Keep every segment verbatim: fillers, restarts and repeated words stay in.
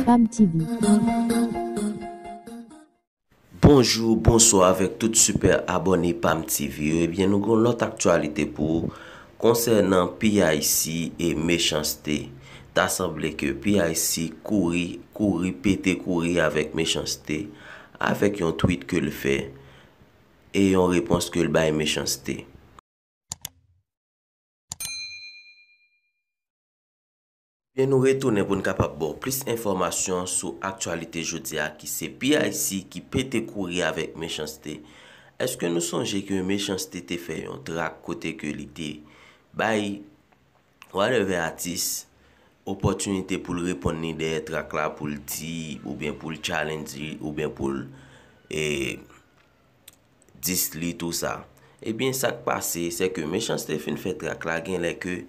Pam T V. Bonjou, bonswa avèk tout sipè abòne Pam T V yo. Ebyen, nou gen yon lòt aktyalite pou ou konsènan P I C e Mechans-T. Ta sanble ke P I C kouri, kouri, pete kouri avèk Mechans-T, avèk yon tweet ke l fè e yon repons ke l bay Mechans-T. Byen, nou retounen pou n kapab ba w plis enfòmasyon sou aktyalite jodi a, ki se P I C ki pete kouri avèk Mechans-T. Èske nou sonje ke Mechans-T te fè yon trak kote ke li te bay whatever atis opòtinite pou l reponn li dèyè trak la, pou l di, oubyen pou l challenge li, oubyen pou l, e, dis li tou sa. Ebyen, sa k pase, se ke Mechans-T fin fè trak la, genlè ke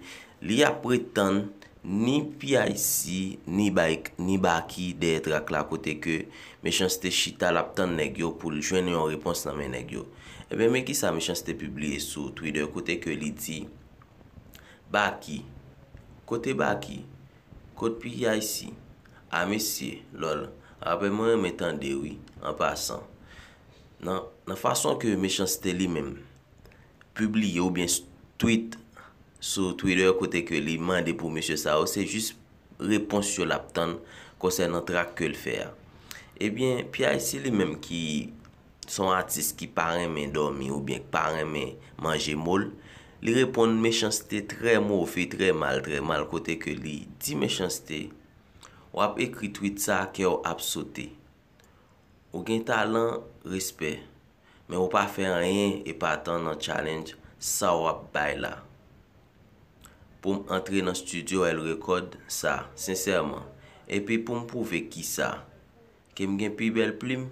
li ap ret tann ni P I C, ni Bay-, ni Baky dèyè trak la, kote ke Mechans-T chita, l ap tann nèg yo pou l jwenn yon repons nan men nèg yo. Ebyen, men kisa Mechans-T pibliye sou Twitter, kote ke li di, Baky. Kote Baky? Kot P I C? A mesye, lòl. Rapè mwen renmen tande wi, an pasan. Nan, nan fason ke Mechans-T li menm pibliye oubyen s-, tweet sou Twitter kote ke li mande pou mesye sa yo, se jis repons yo l ap tann konsènan trak ke l fè a. Ebyen, P I C li menm ki se yon atis ki pa renmen dòmi oubyen ki pa renmen manje mo l, li reponn Mechans-T trè move, trè mal, trè mal, kote ke li di Mechans-T, w ap ekri tweet sa, kè w ap sote. Ou gen talan, respè, men ou pa fè anyen epatan nan challenge sa w ap bay la. Pou m antre nan studio El Record sa, sensèman, epi pou m pwouve kisa, ke m gen pi bèl plim?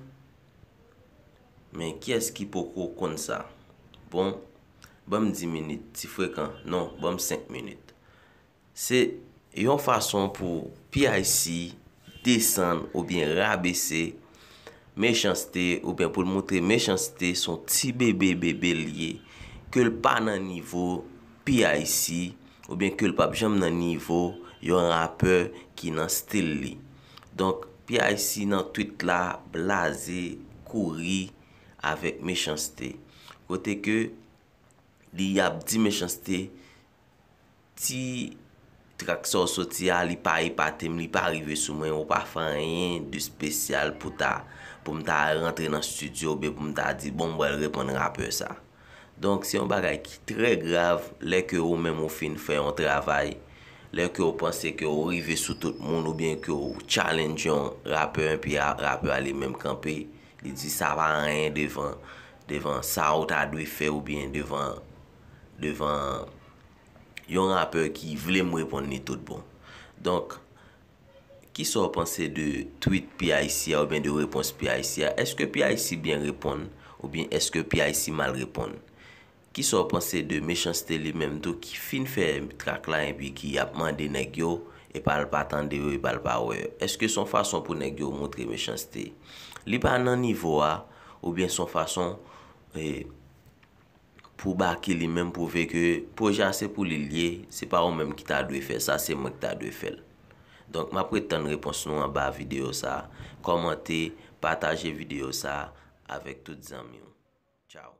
Men kiyès ki poko konn sa? Bon, ban m dis minit, ti frekan, non, ban m senk minit. Se yon fason pou P I C desann oubyen rabese Mechans-T oubyen pou l moutre Mechans-T se yon ti bebe bebe l ye, ke l pa nan nivo P I C oubyen ke l p ap janm nan nivo yon rapè ki nan stil li. Donk, P I C nan tweet la blaze kouri avèk Mechans-T. Kote ke li ap di Mechans-T, ti trak sa w soti a, li pa epate m, li pa rive sou mwen, ou pa fè anyen de espesyal pou ta, pou m ta rantre nan estidyo oubyen pou m ta di, bon, m pral reponn rapè sa. Donk, se yon bagay ki trè grav lè ke ou menm ou fin fè yon travay, lè ke ou panse ke ou rive sou tout moun oubyen ke ou challenge yon rapè, epi a, rapè a li menm kanpe, li di sa pa anyen devan, devan sa ou ta dwe fè oubyen devan, devan yon rapè ki vle m reponn li tout bon. Donk, kisa w panse de tweet P I C a oubyen de repons P I C a? Èske P I C byen reponn oubyen èske P I C mal reponn? Kisa w panse de Mechans-T li menm tou ki fin fè trak la epi ki ap mande nèg yo, epa l pa tande yo, epa l pa wè yo? Èske se yon fason pou nèg yo moutre Mechans-T li pa nan nivo a, oubyen se yon fason, e, pou Baky li menm pwouve ke pwojè a se pou li l ye, se pa ou menm ki ta dwe fè sa, se mwen ki ta dwe fè l. Donk, m ap ret tann repons nou anba videyo sa a. Kòmante, pataje videyo sa a avèk tout zanmi w. Tchaw.